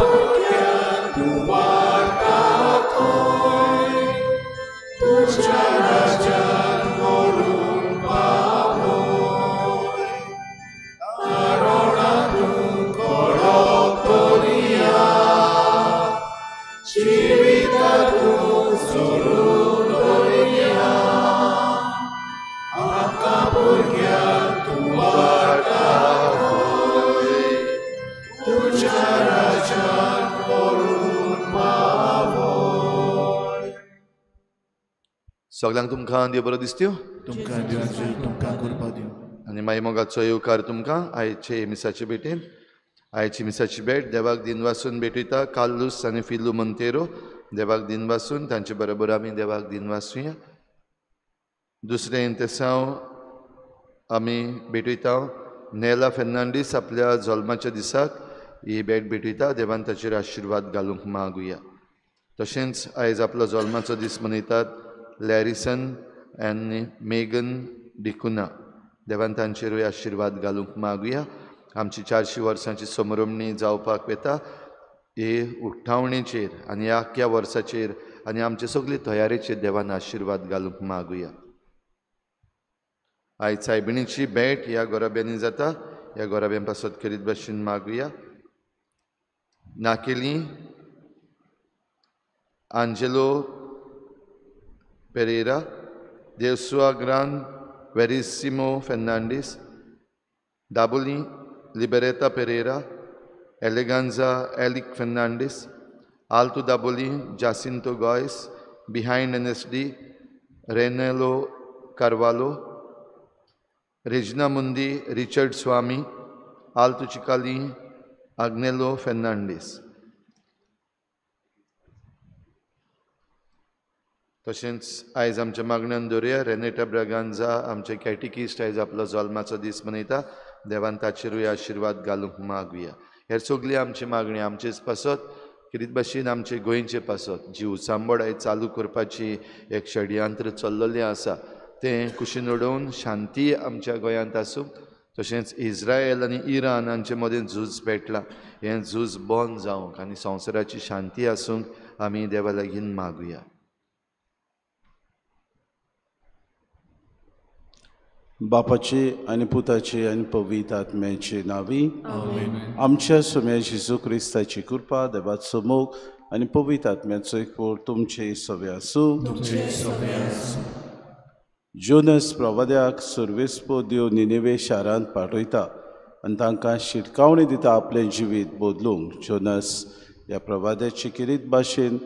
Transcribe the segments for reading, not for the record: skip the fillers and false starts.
भुरग्यांक तूं वाट दाखय, तुज्या राज्यांत व्हरून पावय. तारोणा तूं कडक दवरिया, जिविता तूं जोडून दवरिया. आमकां भुरग्यांक तूं वाट दाखय, तुज्या राज्यांत व्हरून पावय. सगल्यांक तुमकां देव बरो दिसत्यो तुमकां देवाचेर तुमकां कृपा दिवं. आनी माई मोगाचो येवकार तुमकां आयचे मिसाचे भेटेन. आयची मिसाची भेट देवाक दिनवासून भेटयता कार्लूस आनी फिलू मोंतेरो. देवाक दिनवासून तांचे बरोबर आमी देवाक दिनवासुया. दुसरें इंतेसांव आमी भेटयता नेला फेर्नांडीस आपल्या जल्माच्या दिसाक ही भेट भेटयता. देवान ताचेर आशिर्वाद घालूंक मागुया. तशेंच आयज आपलो जल्माचो दीस मनयतात लॅरिसन आनी मेगन डिकुना. देवान तांचेरूय आशिर्वाद घालूंक मागुया. आमची 400 वर्सांची समरमणी जावपाक वता हे उठावणेचेर आनी ह्या आख्ख्या वर्साचेर आनी आमचे सगळे तयारेचेर देवान आशिर्वाद घालूंक मागुया. आयज सायबिणीची भेट ह्या गोराब्यांनी जाता. ह्या गोराब्यां पासत करीत भाशेन मागुया. नाकेली आंजेलो पेरेरा, देवसुआ ग्रान Verissimo Fernandes, Dabolim Liberata Pereira, एलेगांजा एलिक Fernandes, Alto Dabolim, Jacinto Goes, behind NSD, Renelo Carvalho, Regina Mundi, Richard Swami, Alto Chicalim, Agnelo Fernandes. तशेंच आयज आमच्या मागण्यान दवरुया रेनेटा ब्रागांजा आमचे कॅटिकिस्ट आयज आपलो जल्माचो दीस मनयता. देवान ताचेरूय आशिर्वाद घालूंक मागुया. हेर सगळी आमची मागणी आमचेच पासत किरीत भाशेन आमचे गोंयचे पासत जी उचांबळ आयज चालू करपाची एक षडयंत्र चल्ललें आसा तें कुशीन उडोवन शांती आमच्या गोंयांत आसूं. तशेंच इस्रायल आनी इराण हांचे मदें झूज पेटलां, हें झूज बंद जावंक आनी संवसाराची शांती आसूंक आमी देवा लागीं मागुया. बापाचे आनी पुताचे आनी पवित्र आत्म्याचे नांवी आमच्या सुम्या जेजू क्रिस्ताची कृपा, देवाचो मोग आनी पवित्र आत्म्याचो एकवट तुमचे सवे आसूं. जोनस प्रवाद्याक सुर्वेस्पो देव निनेवे शारांत पाठयता आनी तांकां शिटकावणी दिता आपलें जिवीत बदलूंक. जोनस ह्या प्रवाद्याची किरीत भाशेन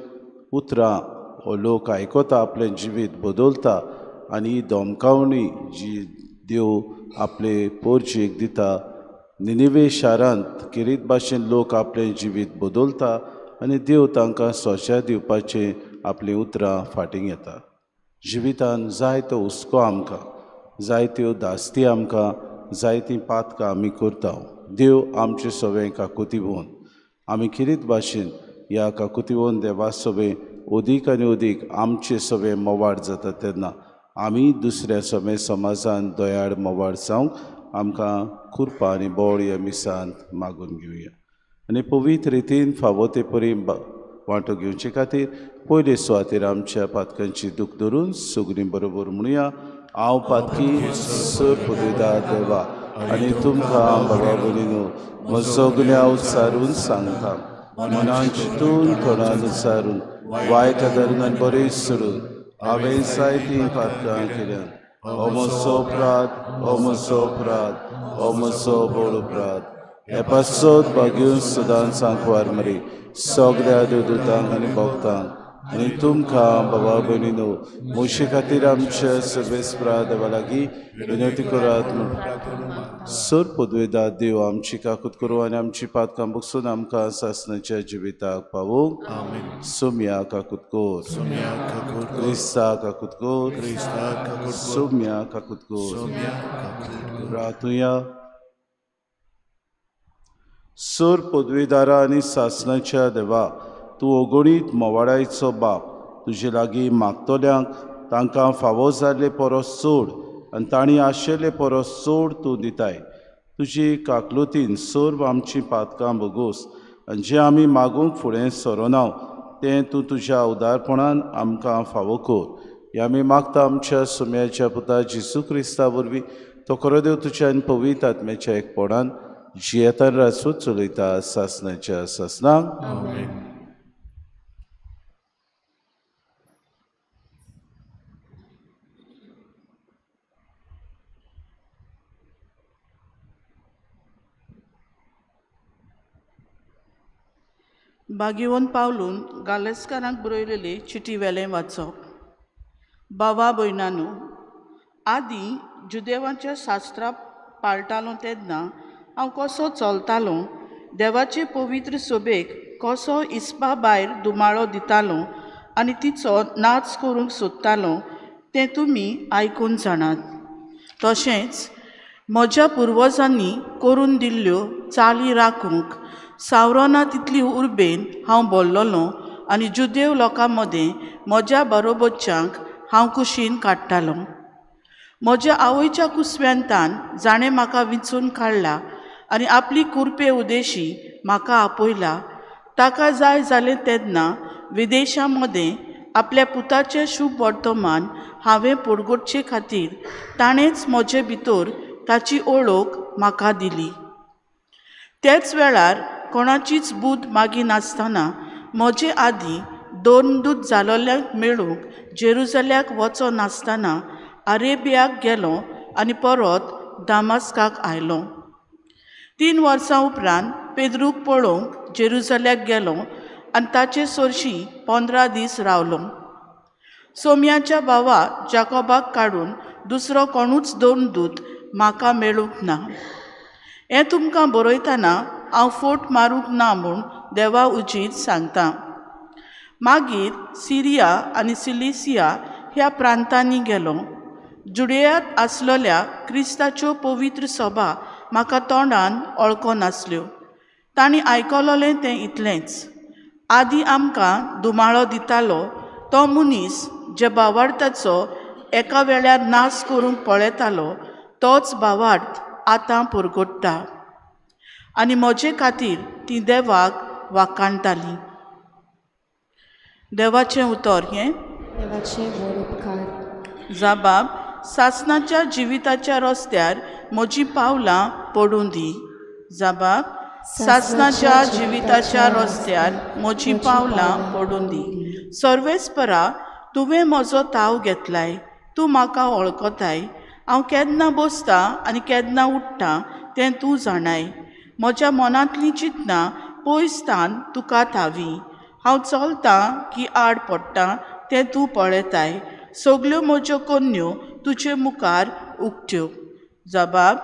उतरां हो लोक आयकता, आपलें जिवीत बदलता आनी ही धमकावणी जी देव आपले पोरजेक दिता निनेवे शारांत किरीत भाशेन लोक आपलें जिवीत बदलता आनी देव तांकां सोशा दिवपाचें आपलीं उतरां फाटीं घेता. जिवितान जायतो हुस्को आमकां, जायत्यो धास्ती आमकां, जायतीं पातकां आमी करता. देव आमचे सवें काकुतीवन आमी किरीत भाशेन ह्या काकुतीवन देवा सवें अदीक आनी अदीक आमचे सवें मोवाड जाता तेन्ना आमी दुसऱ्या समें समाजान दयाळ मोवाड जावंक आमकां कृपा आनी बळ ह्या मिसांत मागून घेवया. आनी पवित्र रितीन फावो ते परी वांटो घेवचे खातीर पयले सुवातेर आमच्या पातकांची दूख धरून सुगणी बरोबर म्हणुया. हांव पातकी सर पुदयता देवा आनी तुमकां बाबा भयणीनो म्हजो गुन्यांव सारून सांगता. मनान चिंतून तोंडान उच्चारून वायट धरून आनी बरें सोडून हांवें जायतीं पातकां केल्यात. हो म्हजो अपराध, हो म्हजो अपराध, हो म्हजो व्हड अपराध. हे पासत भाग्यून सदांच सांकवार मरी सगळ्या देवदूतांक आनी भक्तांक आनी तुमकां बाबा भयणीनो म्हजे खातीर आमच्या सर्वेस्परा देवा लागीं विनंती करात. सर पदवेदा देव आमची काकूत करूं आनी आमची पातकां बगसून आमकां सासणाच्या जिविताक पावोवंक. सोम्या काकूत कोर, क्रिस्ता काकूत कोर, सोम्या काकूत कोर. रातुया. सर पदवेदारा आनी सासणाच्या देवा, तूं अगणीत मोवाडायचो बाप, तुजे लागीं मागतल्यांक तांकां फावो जाल्ले परस चड आनी तांणी आशिल्ले परस चड तूं दिताय. तुजी काकलुतीन सर्व आमचीं पातकां भोगोस आनी जें आमी मागूंक फुडें सरोना तें तूं तुज्या उदारपणान आमकां फावो कर. हें आमी मागता आमच्या सुम्याच्या पुता जेजू क्रिस्ता वरवीं, तो खरो देव तुज्या आनी पवित्र आत्म्याच्या एकपणान जियेतान राजसूत चलयता सासणाच्या सासणाक. बागेवन पावलून गालेस्कारांक बरयलेले चिटी वेलें वाचप. बाबा भयणानो, आदीं जुदेवाच्या शास्त्रां पाळटालो तेन्ना हांव कसो चलतालो, देवाचे पवित्र सोबेक कसो इस्पा भायर दुमाळो दितालो आनी तिचो नाच करूंक सोदतालो तें तुमी आयकून जाणात. तशेंच म्हज्या पुर्वजांनी करून दिल्ल्यो चाली राखूंक सावरना तितली उर्बेन हांव बोल्लोलो आनी जुदेव लोकां मदें म्हज्या बरोबरच्यांक हांव कुशीन काडटालो. म्हज्या आवयच्या कुसव्यांतान जाणें म्हाका विंचून काडला आनी आपली कुरपे उदेशी म्हाका आपयला, ताका जाय जालें तेन्ना विदेशां मदें आपल्या पुताचें शुभ वर्तमान हांवें परगटचे खातीर ताणेंच म्हजे भितर ताची ओळख म्हाका दिली. त्याच वेळार कोणाचीच बूद मागिनासतना म्हजे आदीं दोन दूत जालोल्यांक मेळूंक जेरुजल्याक वचो नासतना अरेबियाक गेलो आनी परत दामास्काक आयलो. 3 वर्सां उपरांत पेद्रूक पळोवंक जेरुजल्याक गेलो आनी ताचे सरशीं 15 दीस रावलो. सोम्याच्या भावा जाकोबाक काडून दुसरो कोणूच दोन दूत म्हाका मेळूंक ना. हें तुमकां बरयतना हांव फोट मारूंक ना म्हूण देवा उजीत सांगता. मागीर सिरिया आनी सिलिसिया ह्या प्रांतांनी गेलो. जुडेयांत आसलेल्या क्रिस्ताच्यो पवित्र सभा म्हाका तोंडान वळखनासल्यो. तांणी आयकलोलें तें इतलेंच, आदीं आमकां दुमाळो दितालो तो मनीस जे भावार्थाचो एका वेळार नाश करूंक पळयतालो तोच भावार्थ आतां परगट्टा आनी म्हजे खातीर ती देवाक वाखाणटाली. देवाचें उतर हें. देवाचे व्हड उपकार. जाबाब, सासणाच्या जिविताच्या रस्त्यार म्हजीं पावलां पडूं दी. जाबाब, सासणाच्या जिविताच्या रस्त्यार म्हजीं पावलां पडूं दी. सर्वेस्परा, तुवें म्हजो ताव घेतलाय, तूं म्हाका वळखताय. हांव केन्ना बसता आनी केन्ना उठ्ठा तें तूं जाणाय. म्हज्या मनांतलीं चिंतनां पयस तान तुका थावी. हांव चलतां की आड पडटा तें तूं पळयताय. सगल्यो म्हज्यो कोन्न्यो तुजे मुखार उक्त्यो. जबाब,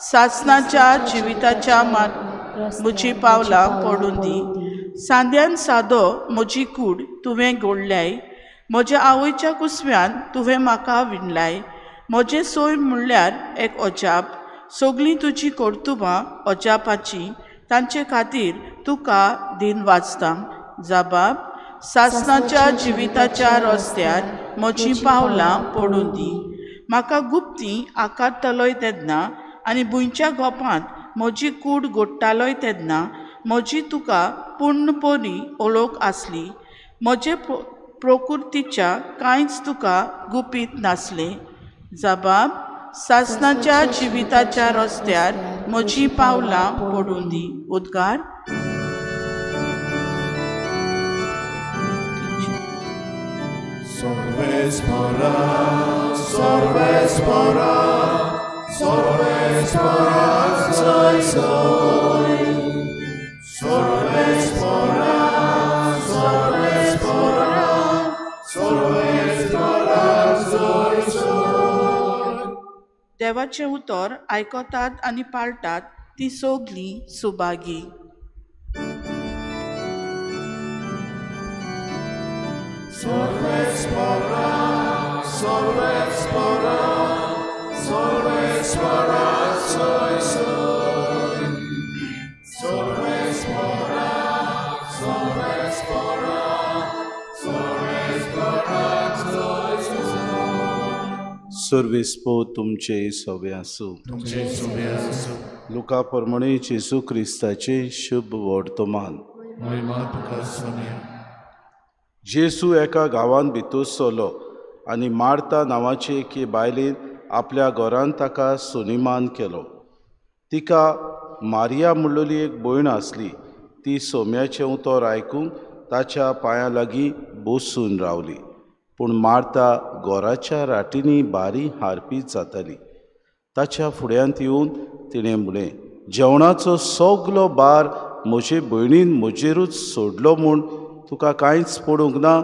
सासणाच्या जिविताच्या म्हजीं पावलां पडूं दी. सांद्यान सादो म्हजी कूड तुवें घडल्याय. म्हज्या आवयच्या कुसव्यान तुवें म्हाका विणलाय. म्हजें सैम म्हणल्यार एक अजाप. सगळीं तुजीं कर्तुबां अजापाचीं, तांचे खातीर तुका दिन वाचता. जबाब, सासणाच्या जिविताच्या रस्त्यार म्हजीं पावलां पडूं दी. म्हाका गुप्ती आकारतलोय तेन्ना आनी भुंयच्या गोपांत म्हजी कूड गोडटालोय तेन्ना म्हजी तुका पूर्ण परी ओळख आसली. म्हजे प्रकृतीच्या कांयच तुका गुपीत नासलें. जबाब, सासणाच्या जिविताच्या रस्त्यार म्हजीं पावलां पडूं दी. उद्गार. Sorvespora, sorvespora, sorvespora, soy, soy. Sorvespora, sorvespora, sorvespora, soy, soy. देवाचें उतर आयकतात आनी पाळटात ती सगलीं Subhagi. Sorvespora, sorvespora, sorvespora, soy, soy. Sorvespora, sorvespora, sorvespora, soy, soy. सर्वेस्पो तुमचे सवे आसूं. तुमचे सवे आसूं. लुका प्रमाणे जेजू क्रिस्ताचें शुभ वर्तमान. महिमा तुका सोम्या. जेजू एका गांवांत भितर सरलो आनी मार्ता नांवाचे एके बायलेन आपल्या घरांत ताका सोनिमान केलो. तिका मारिया म्हणलेली एक भयण आसली. ती सोम्याचें उतर आयकूंक ताच्या पांयां लागीं बसून रावली. पूण मार्ता घराच्या राटींनी बारी हारपी जाताली. ताच्या फुड्यांत येवन तिणें म्हणलें, जेवणाचो सगलो भार म्हजे भयणीन म्हजेरूच सोडलो म्हूण तुका कांयच पडूंक ना.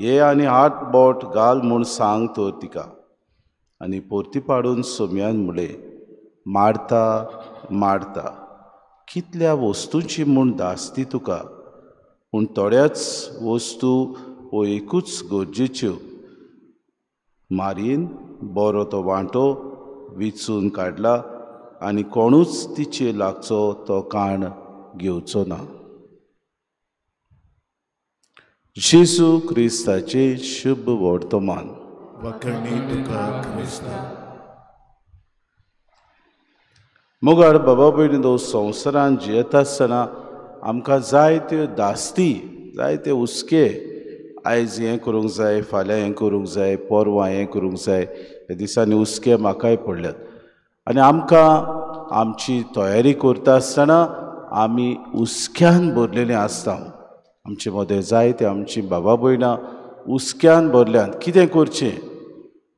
ये आनी हात बोट घाल म्हूण सांग तर तिका. आनी परती पाडून सोम्यान म्हणलें, मार्ता मार्ता, कितल्या वस्तूंची म्हूण धास्ती तुका, पूण थोड्याच वस्तू वो एकूच गरजेच्यो. मारयेन बरो तो वांटो विचून काडला आनी कोणूच तिचे लागचो तो काण घेवचो ना. जेजू क्रिस्ताचें शुभ वर्तमान. वखणी तुका क्रिस्ता. मोगाळ बाबा भयणीनो, संवसारान जियेता आसतना आमकां जायत्यो धास्ती, जायते हुस्के, आयज हें करूंक जाय, फाल्यां हें करूंक जाय, परवां हें करूंक जाय, ह्या दिसांनी हुस्के म्हाकाय पडल्यात. आनी आमकां आमची तयारी करता आसतना आमी हुस्क्यान भरलेलीं आसता. आमचे मदें जायते आमची बाबा भयणां हुस्क्यान भरल्यात, कितें करचें,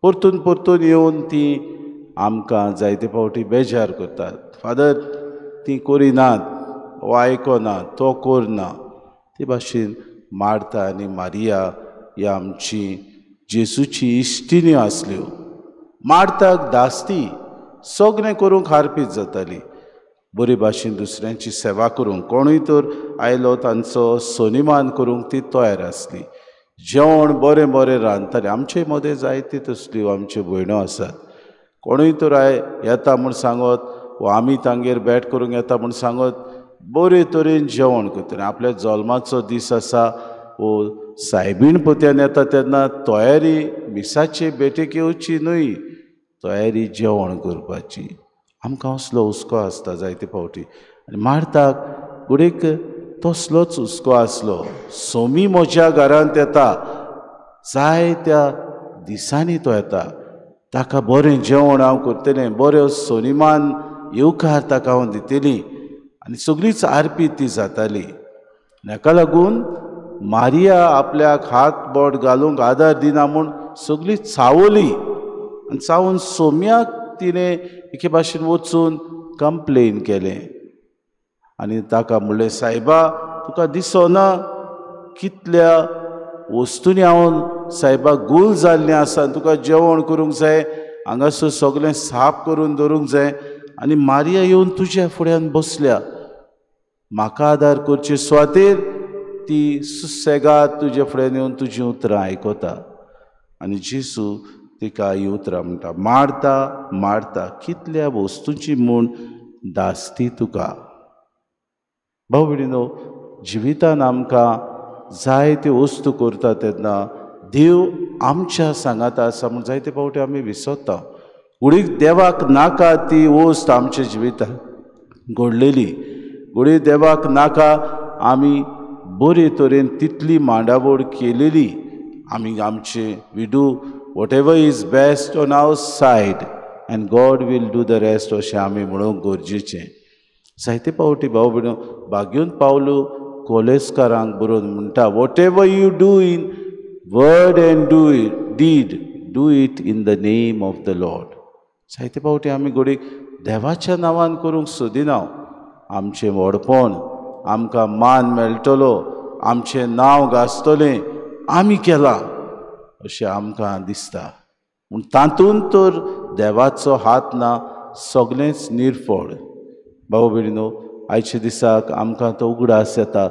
परतून परतून येवन ती आमकां जायते फावटी बेजार करतात. फादर ती करिनात, हो आयकना, तो करना. ते भाशेन मार्ता आनी मारिया ह्या आमची जेजूची इश्टिणी आसल्यो. मार्ताक धास्ती सगळें करूंक हारपीत जाताली. बरे भाशेन दुसऱ्यांची सेवा करूंक, कोणूय तर आयलो तांचो सन्मान करूंक ती तयार आसली. जेवण बरें बरें रांदताली. आमचे मदें जायते तसल्यो आमच्यो भयणो आसात. कोणूय तर येता म्हूण सांगत वो आमी तांगेर भेट करूंक येता म्हूण सांगत बरे तरेन जेवण करतले. आपल्या जल्माचो दीस आसा वो सायबीण पोत्यान येता तेन्ना तयारी मिसाचे भेटेक येवची न्हय, तयारी जेवण करपाची. आमकां असलो हुस्को आसता जायते फावटी. आनी मार्ताक घडयेक तसलोच हुस्को आसलो. सोमी म्हज्या घरांत येता, जायत्या दिसांनी तो येता, ताका बरें जेवण हांव करतलें, बरें सोनिमान येवकार ताका हांव दितली. आनी सगळीच आरपी ती जाताली. हाका लागून मारिया आपल्याक हात बोट घालूंक आदार दिना म्हूण सगळी चावली. आनी चावून सोम्याक तिणें एके भाशेन वचून कंप्लेन केलें आनी ताका म्हणलें, सायबा तुका दिसना कितल्या वस्तूंनी हांव सायबा गोल जाल्लें आसा, तुका जेवण करूंक जाय, हांगासर सगळें साफ करून दवरूंक जाय, आनी मारिया येवन तुज्या फुड्यान बसल्या, म्हाका आदार करचे सुवातेर ती सुसेगाद तुज्या फुड्यान येवन तुजीं उतरां आयकता. आनी जेजू तिका ही उतरां म्हणटा, मार्ता मार्ता, कितल्या वस्तूंची म्हूण धास्ती तुका. भाव भयणीनो, जिवितान आमकां जायत्यो वस्तू करता तेन्ना देव आमच्या सांगाता आसा म्हूण जायते फावटी आमी विसरता. घडये देवाक नाका ती वस्त आमच्या जिवितांत घडलेली, घडये देवाक नाका आमी बरे तरेन तितली मांडावळ केलेली. आमी आमचे we do whatever is best on our side and God will do the rest अशें आमी म्हणूंक गरजेचें. जायते फावटी भाव भयणो भाग्योन पावलो कोलेस्कारांक बरोवन म्हणटा, whatever you do in word and do it deed, do it in the name of the Lord. जायते फावटी आमी घडयेक देवाच्या नांवान करूंक सोदिना. आमचें व्हडपण, आमकां मान मेळटलो, आमचें नांव गाजतलें, आमी केलां अशें आमकां दिसता. पूण तातूंत तर देवाचो हात ना, सगळेंच निर्फळ. भाव भयणीनो, आयच्या दिसाक आमकां तो उगडास येता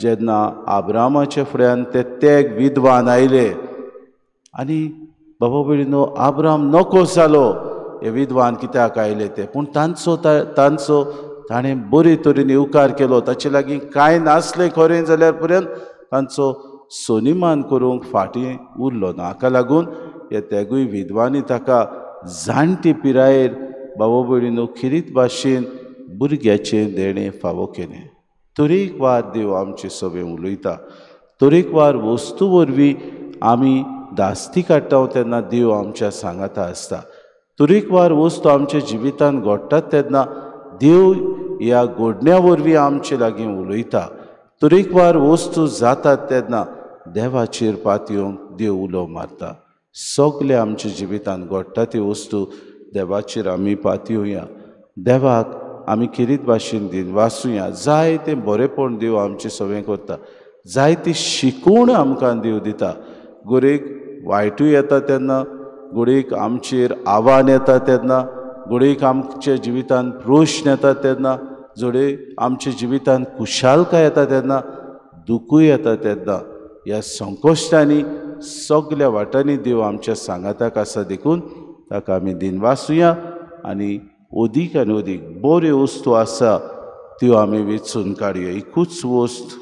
जेन्ना आब्रामाच्या फुड्यान ते तेग विद्वान आयले आनी बाबा भयणीनो आब्राम नको जालो हे विद्वान कित्याक आयले ते, पूण तांचो तांचो ताणें बरे तरेन येवकार केलो. ताचे लागीं कांय नासलें खरें जाल्यार पर्यंत तांचो सन्मान करूंक फाटीं उरलो ना. हाका लागून हे तेगूय विद्वांनी ताका जाणटे पिरायेर बाबा भयणीनो खेरीत भाशेन भुरग्याचें देणें फावो केलें. तरेकवार देव आमचे सगळें उलयता. तरेकवार वस्तू वरवीं आमी धास्ती काडटा तेन्ना देव आमच्या सांगाता आसता. तरेकवार वस्तू आमच्या जिवितांत घडटात तेन्ना देव ह्या घडण्या वरवीं आमचे लागीं उलयता. तरेकवार वस्तू जातात तेन्ना देवाचेर पातयेवंक देव उलो मारता. सगळे आमच्या जिवितांत घडटा ती वस्तू देवाचेर आमी पातयेवया. देवाक आमी खेरीत भाशेन दिनवासुया. जायतें बरेंपण देव आमचें सगळें करता. जायती शिकवण आमकां देव दिता. घडयेक वायटूय येता तेन्ना, घडयेक आमचेर आव्हान येता तेन्ना, घडयेक आमच्या जिवितांत प्रश्न येता तेन्ना, घडये आमच्या जिवितांत खुशालकाय येता तेन्ना, दुखूय येता तेन्ना, ह्या संकश्टांनी सगल्या वाटांनी देव आमच्या सांगाताक आसा. देखून ताका आमी दिनवासुया आनी अदीक आनी अदीक बऱ्यो वस्तू आसा त्यो आमी वेंचून काडया. एकूच वस्त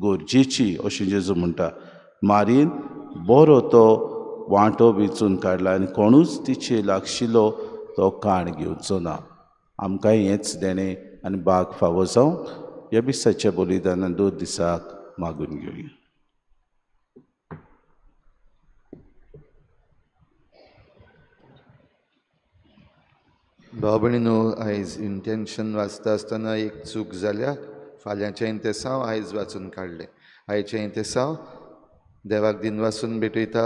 गरजेची अशें जेजू म्हणटा. मारीन बरो तो वांटो वेंचून काडला आनी कोणूच तिचे लागशिल्लो तो काण घेवचो ना. आमकां हेंच देणें आनी बाग फावो जावं. ह्या मिसाच्या बलिदानान 2 दिसाक मागून घेवया. भाव भयणीनो, आयज इंटेन्शन वाचता आसतना एक चूक जाल्या. फाल्यांचें इंतेसांव आयज वाचून काडलें. आयचें इंतेसांव देवाक दिनवासून भेटयता.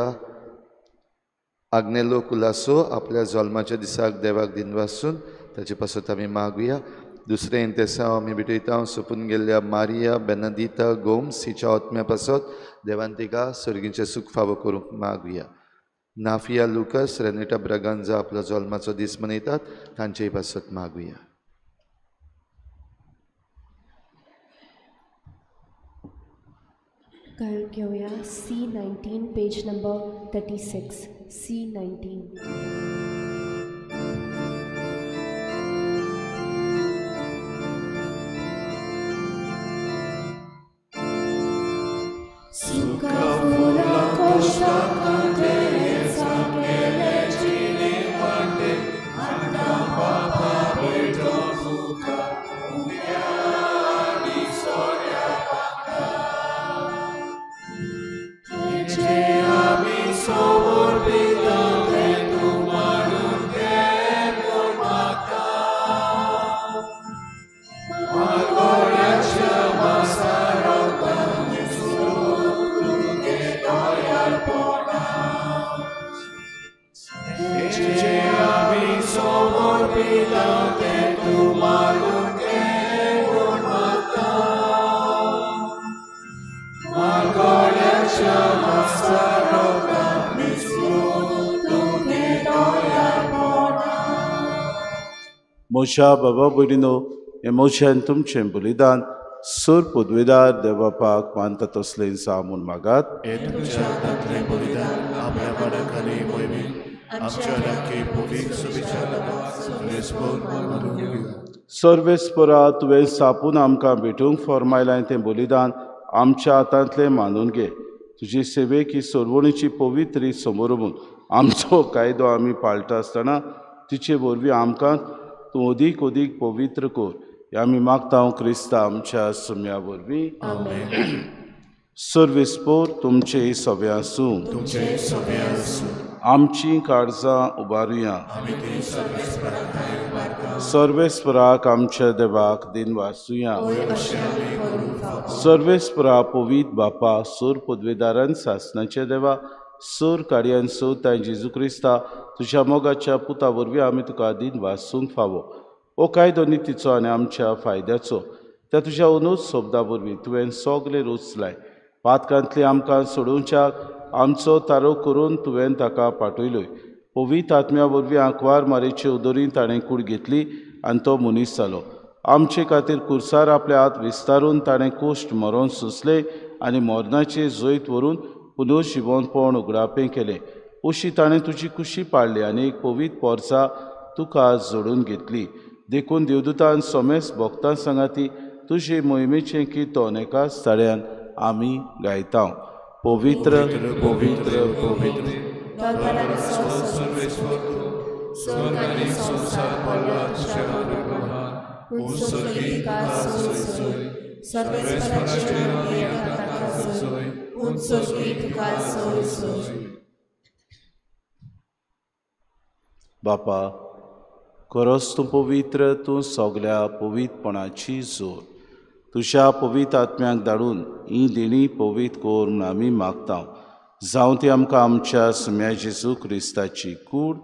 आग्नेलो कुलासो आपल्या जल्माच्या दिसाक देवाक दिनवासून ताचे पासत आमी मागुया. दुसरें इंतेसांव आमी भेटयता सोंपून गेल्ल्या मारिया बेनदिता गोम्स हिच्या आत्म्या पासत देवान तिका सर्गीचें सूख फावो करूंक मागुया. नाफिया लुकस रेनेटा ब्रागांजा आपलो जल्माचो दीस मनयतात तांचेय पासत मागुया. गायन घेवया C19 page number 36. C19. म्हज्या बाबा भयणीनो, हें म्हजें तुमचें बलिदान सूर पदवेदार देवबापाक मानता तसलें जावं म्हूण मागात. सर्वेस्परा, तुवें सापून आमकां भेटूंक फॉर्मायलां तें बलिदान आमच्या हातांतलें मानून घे. तुजी सेवेक ही सोडवणीची पवित्र समोर आमचो कायदो आमी पाळटा आसतना तिचे वरवीं आमकां तूं अदीक अदीक पवित्र कर. हें आमी मागता क्रिस्ता आमच्या सुम्या वरवीं. सर्वेस्पोर तुमचें सगळें आसूं. आमचीं काळजां उबारुया. सर्वेस्पराक आमच्या देवाक दिनवासुया. सर्वेस्परा पवित्र बापा, सूर पदवेदारान सासनाच्या देवा, सूर कार्यान सोद जेजू क्रिस्ता तुज्या मोगाच्या पुता वरवीं आमी तुका दिनवासूंक फावो. हो कायदो नितीचो आनी आमच्या फायद्याचो. त्या तुज्या अनुज शब्दा वरवीं तुवें सगळे रचलाय. पातकांतली आमकां सोडोवच्याक आमचो तारो करून तुवें ताका पाठयलोय. पवित्र आत्म्या वरवीं आंकवार मारेचे उदरीन ताणें कूड घेतली आनी तो मनीस जालो. आमचे खातीर कुर्सार आपले हात विस्तारून ताणें कोश्ट मरोन सोंसले आनी मरणाचे जैत व्हरून पुनः जिवनपण उगडापें केलें. अशी ताणें तुजी कुशी पाडली आनी एक पवित्र पोरसा तुका जोडून घेतली. देखून देवदूतान सोमेस भक्तां सांगाती तुजे मोहिमेचें किर्तन एकाच ताळ्यान आमी गायता. पवित्र पवित्र पवित्र सर्वेस्पराचें नांव ताका सोय उंच तुका सोय सोय. बापा खरोच तूं पवित्र, तूं सगल्या पवित्रपणाची जोर. तुज्या पवित्र आत्म्याक धाडून ही देणी पवित्र कर म्हूण आमी मागता. जावं ती आमकां आमच्या सुम्या जेजू क्रिस्ताची कूड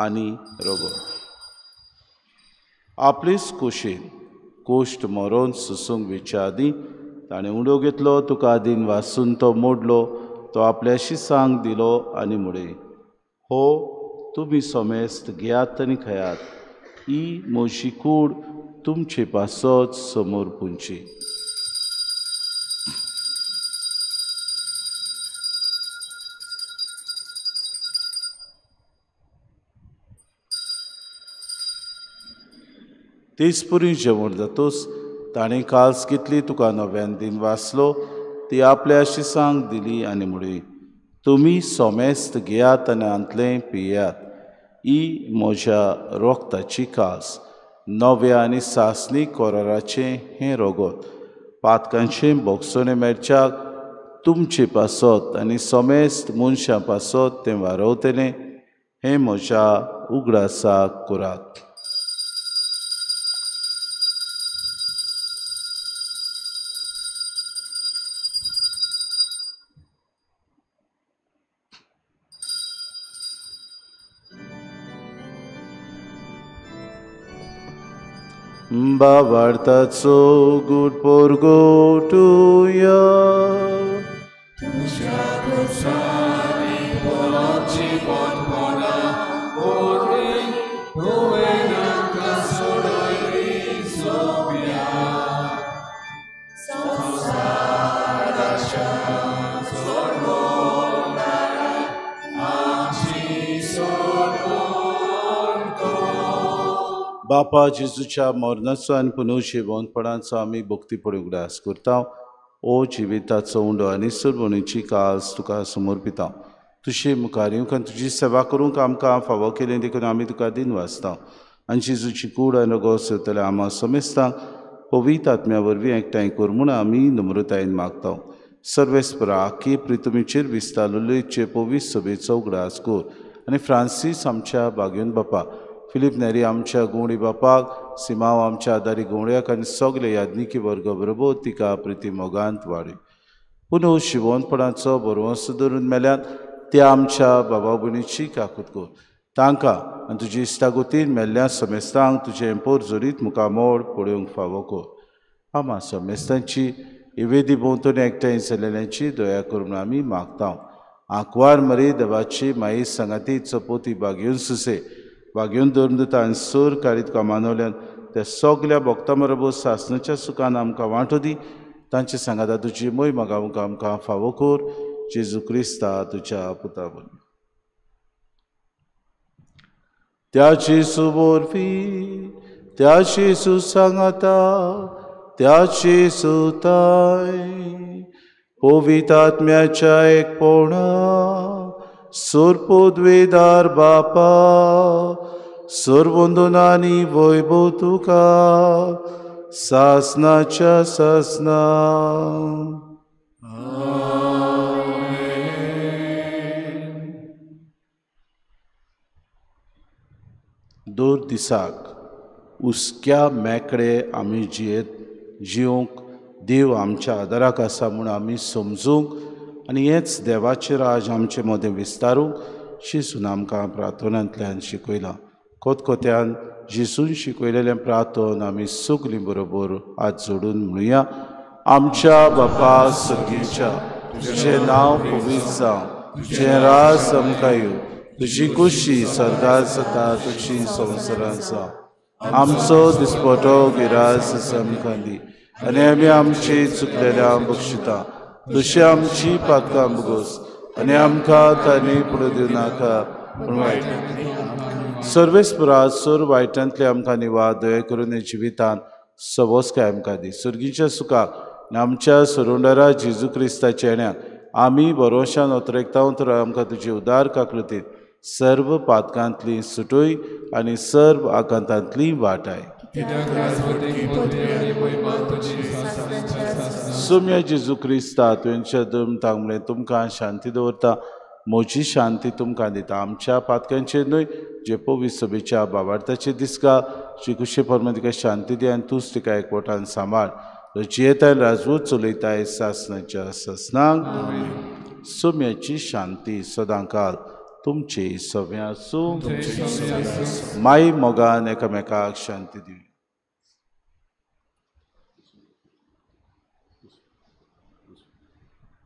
आनी रगत. आपलेच कुशीन कोश्ट मरोन सुसूंक वेच्या आदीं ताणें उडो घेतलो, तुका आदीन वासून तो मोडलो, तो आपल्याशी सांग दिलो आनी म्हळें, हो तुमी समेस्त घेयात आनी खेयात, ही म्हजी कूड तुमचे पासत समोर पुंची. तेच पुरी जेवण जातोच ताणें काल्स घेतली, तुका नव्यान दिन वाचलो, ती आपल्याशी सांग दिली आनी म्हळी, तुमी सोमेस्त घेयात आनी हांतलें पियात, ही म्हज्या रोगताची कास, नव्या आनी सासणी कोराराचें हें रोगत, पातकांचें बोगसणें मेळच्याक तुमचे पासत आनी सोमेस्त मनशां पासत तें वारवतलें, हें म्हज्या उगडासाक करात. बाबार्थाचो गुड पोरगोटुया, तुज्या खुर्सांनी पोराची पोटपणा वरवीं तुवें आमकां सोडयली सोंप्या. संवसाराच्या सोडवणारा आमची सोडवण कर. बापा जेजूच्या मरणाचो आनी पुनर्जिवंतपणाचो आमी भक्तीपणी उगडास करता. ओ जिविताचो उंडो आनी सोडवणीची कास तुका समर्पिता. तुजे मुखार येवंक आनी तुजी सेवा करूंक आमकां फावो केली देखून आमी तुका दिन वाचता. आनी जेजूची कूड आनी रगत सोदतल्या आमा समेस्तांक पवित्र आत्म्या वरवीं एकठांय कर म्हूण आमी नम्रतायेन मागता. सर्वेस्परा आखी प्रितुमीचेर विस्तारलेचे पवित्र सभेचो उगडास कर आनी फ्रांसीस आमच्या बागेवन बापा, फिलीप नेरी आमच्या गुवणी बापाक, सिमाव आमच्या आदारी गुवड्याक आनी सगळे याज्ञिकी वर्ग बरोबर तिका प्रिती मोगांत वाडय. पुनः शिवोनपणाचो बरवंस धरून मेल्यात त्या आमच्या बाबा भयणीची काकूत कर. तांकां आनी तुजी इश्टागोतीन मेल्ल्या समेस्तांक तुजें पोर जोडीत मुखामोड पळोवंक फावो कर. आमा समेस्तांची इवेदी भोंवतणी एकठांय जाल्ल्यांची दया करून आमी मागता. आंकवार मरी देवाची माई सांगाती चपोती बागेवन सुसे वागेवन धरून दिता आनी सोर काडीत तुका मानवल्यान त्या सगल्या भक्तां बरोबर सासणाच्या सुखान आमकां वांटो दी. तांचे सांगाता तुजी मोय मागावंक आमकां फावो कर. जेजू क्रिस्ता तुज्या पुता वरवीं. त्या जेजू वरवीं, त्या जेजू सांगाता, त्या जेजू ताय पवित्र आत्म्याच्या एकपणा सोरपोद्वेदार बापा, सोरवंदनानी वैभव तुका सासनाच्या सासना. दर दिसाक हुस्क्या मेकळे आमी जियेत जिवंक देव आमच्या आदाराक आसा म्हूण आमी समजूंक आनी हेंच देवाचें राज आमचे मदें विस्तारूंक जेजून आमकां प्रार्थनांतल्यान शिकयलां. खोतखोत्यान जेजून शिकयलेलें प्रार्थन आमी सगलीं बरोबर हात जोडून म्हणुया. आमच्या बापा सर्गीच्या, तुजें नांव पवित्र जावं, तुजें राज आमकां येवं, तुजी कुशी सर्गार जाता तुजी संवसारांत जावं. आमचो दिसपटो गिरास आमकां दी आनी आमी आमची चुकलेल्या बक्षिता तशी आमची पातकां भोगोस आनी आमकां तांणी पुरो दिवं नाका पूण वायट सर्वेस्परा सोर वायटांतले आमकां निवा दया करून जिवितांत सवोसकाय आमकां दी. सर्गीच्या सुखाक आनी आमच्या सोरोंडरा जेजू क्रिस्ताच्या येण्याक आमी भरोशान अतरेकता तर आमकां तुजी उदार काकृतीन सर्व पातकांतली सुटय आनी सर्व आकांतांतली वाटाय. सोम्या जेजू क्रिस्ता तुवें दम तांगलें तुमकां शांती दवरता, म्हजी शांती तुमकां दिता. आमच्या पातक्यांचेर न्हय जे पवित्र सभेच्या बाबार्थाचे दिसका श्री परमेश्वर तिका शांती दी आनी तूंच तिका एकवटान सांबाळ. जियेताय राजवट चलयताय सासनाच्या सासनाक. सोम्याची शांती सदांकाल तुमची सगळें आसूं. माई मोगान एकामेकाक शांती दिवया.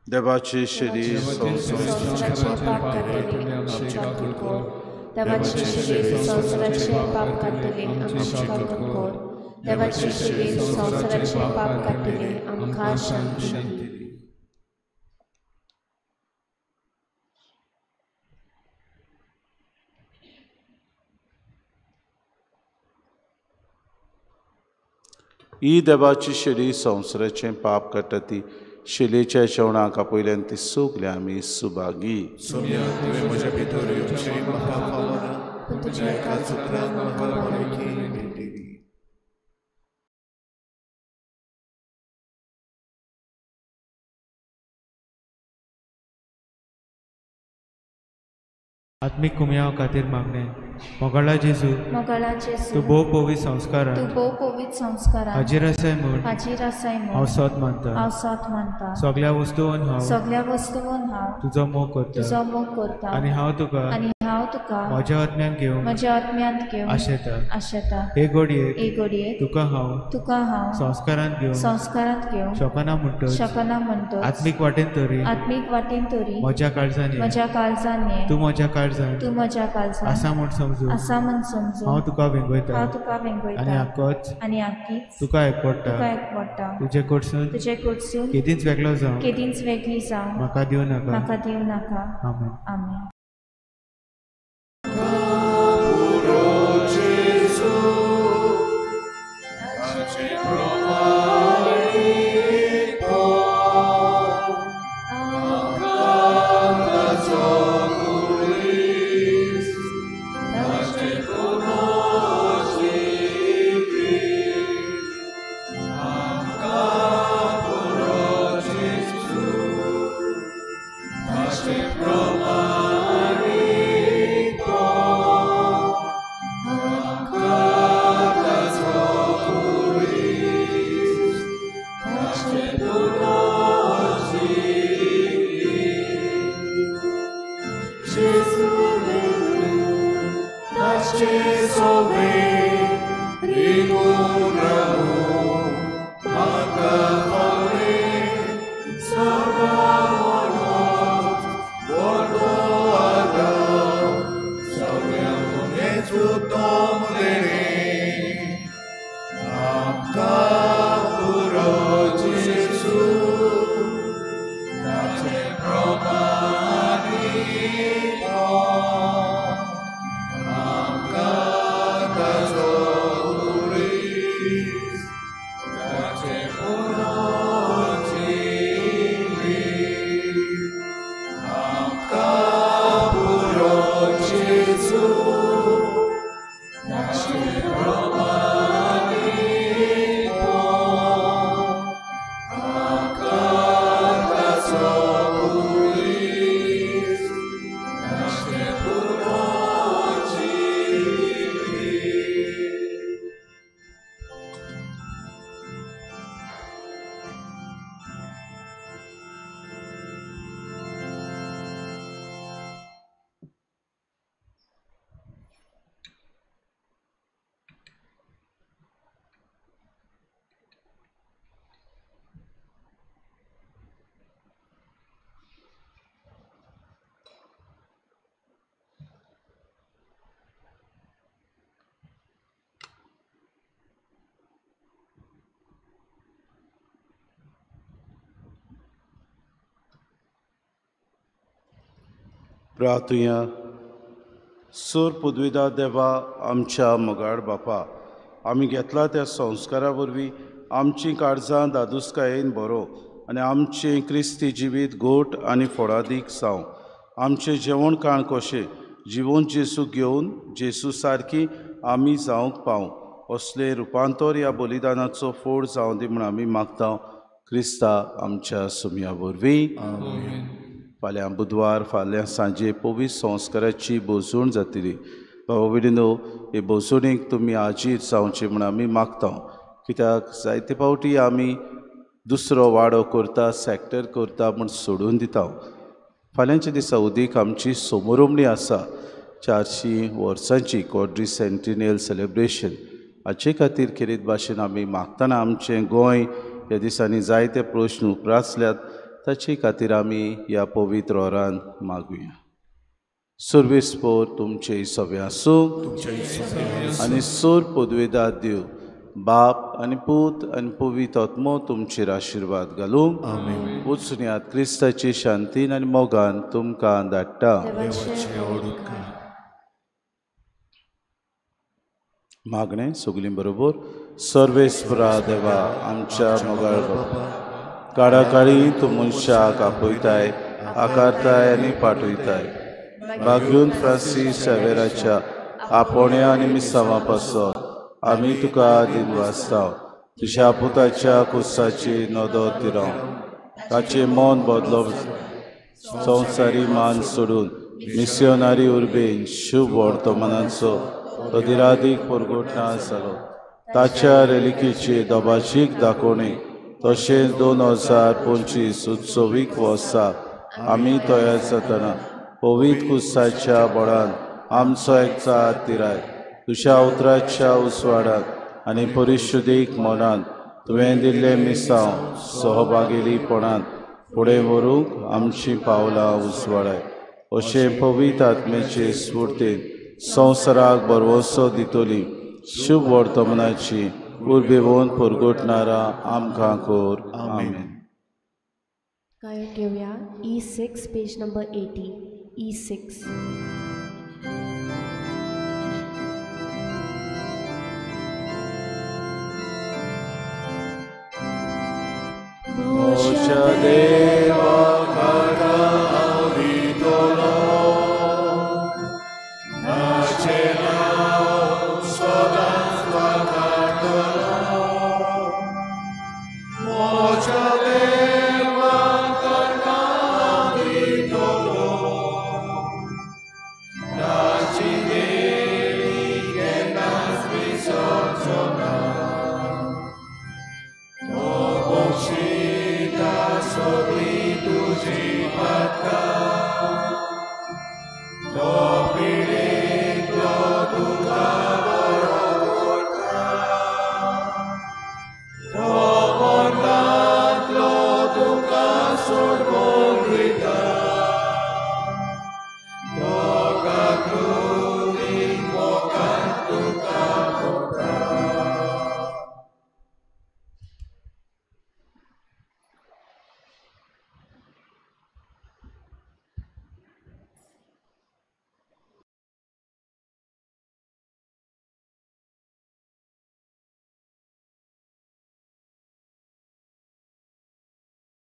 देवाचे शरीर देवाचे शरीर संवसाराचे पाप काडटले आमचे कर. देवाचे शरीर संवसाराचे पाप काडटले आमकां शांती दी. ही देवाची शरीर संवसाराचें पाप काडटा ती शिलेच्या जेवणाक आपयल्यान ती सगळीं आमी सुभागी. म्हज्या भितर येवचें म्हाका फावना, पूण तुज्या एकाच उतरान म्हाका भलायकी मेळटली. आत्मीक कुमयाव खातीर मागणें. मोगाळा जेजू, तूं भोव पवित्र संस्कारान हाजीर आसाय म्हूण हांव सत मानता. सगळ्या वस्तून हांव तुजो मोग करता आनी हांव तुका म्हज्या आत्म्यान घेवन आशेता. हे घडयेक तुका हांव संस्कारांत घेवन शकना म्हणटच आत्मीक वाटेन तरी म्हज्या काळजान तूं म्हज्या काळजान आसा म्हूण समजून हांव तुका वेंगयता आनी आकीच तुका एकवटा. तुजे कडसून केदींच वेगळो जावं म्हाका दिवं नाका. आमेन. आमेन. प्रार्थुया. सूर पुदविदा देवा आमच्या मोगाळ बापा, आमी घेतला त्या संस्कारा वरवीं आमचीं काळजां दादुसकायेन बरो आनी आमचें क्रिस्ती जिवीत गोट आनी फोडादीक जावं. आमचें जेवण खाण कशें जिवोन जेजू घेवन जेजू सारकी आमी जावंक पावूं. असले रुपांतर ह्या बलिदानाचो फोड जावं दी म्हूण आमी मागता क्रिस्ता आमच्या सुमया वरवीं. फाल्यां बुधवार फाल्यां सांजे पवित्र संस्काराची भोजवण जातली. बाबा भयणीनो, हे भोजवणेक तुमी हाजीर जावचे म्हूण आमी मागता, कित्याक जायते फावटी आमी दुसरो वाडो करता, सॅक्टर करता म्हूण सोडून दिता. फाल्यांच्या दिसा उदीक आमची सोमोरुमणी आसा, 400 वर्सांची क्वाड्री सेंटिनियल सेलिब्रेशन. हाचे खातीर खेरीत भाशेन आमी मागतना आमचें गोंय ह्या दिसांनी जायते प्रश्न उप्रासल्यात, ताचे खातीर आमी ह्या पवित्र ओरान मागुया. सर्वेस्पोर तुमचे सगळें आसूं आनी सोर पदवेदार देव बाप आनी पूत आनी पवित्र आत्मो तुमचेर आशिर्वाद घालूं. वचुनयात क्रिस्ताची शांतीन आनी मोगान तुमकां धाडटा. मागणें सगळीं बरोबर. सर्वेस्परा देवा आमच्या मोगाळ बापा, काळाकाळी तूं मनशाक आपयताय, आकारताय आनी पाठयताय. बागून फ्रांसीस शावेराच्या आपोवण्या आनी मिसांवा पासत आमी तुका दिनवासता. तुज्या पुताच्या कुसाची नदर तिराव, ताचें मन बदलप, संवसारी मान सोडून मिसियोनारी उर्बेन शुभ वर्तमानाचो अदिरादीक परगटना जालो. ताच्या रेलिकेचे दबाजीक दाखोवणे तशेंच 2025 उत्सवीक वर्सा आमी तयार जातना पवित्र कुसाच्या बळान आमचो एकचार तिराय. तुज्या उतराच्या उजवाडान आनी परिशुदीक मनान तुवें दिल्लें मिसांव सहभागेलीपणान फुडें व्हरूंक आमचीं पावलां उजवाडाय. अशें पवित्र आत्म्याचे स्फुर्तीन संवसाराक भरवंसो दितली शुभ वर्तमानाची उर्बेवन परगटणारा आमकां कर. आमेन. गायन घेवया E6 page number 80. E6. म्हज्या देवा काका हांव दितलो, ताचें नांव सदांच वाखाणतलो. म्हज्या देवा काका हांव दितलो, ताची देणी केन्नाच विसरचो ना. तो बक्षिता सगळीं तुजी पातकां, तो पिडेंतलो तुका बरो करता, तो मरणांतलो तुका सोडवयता.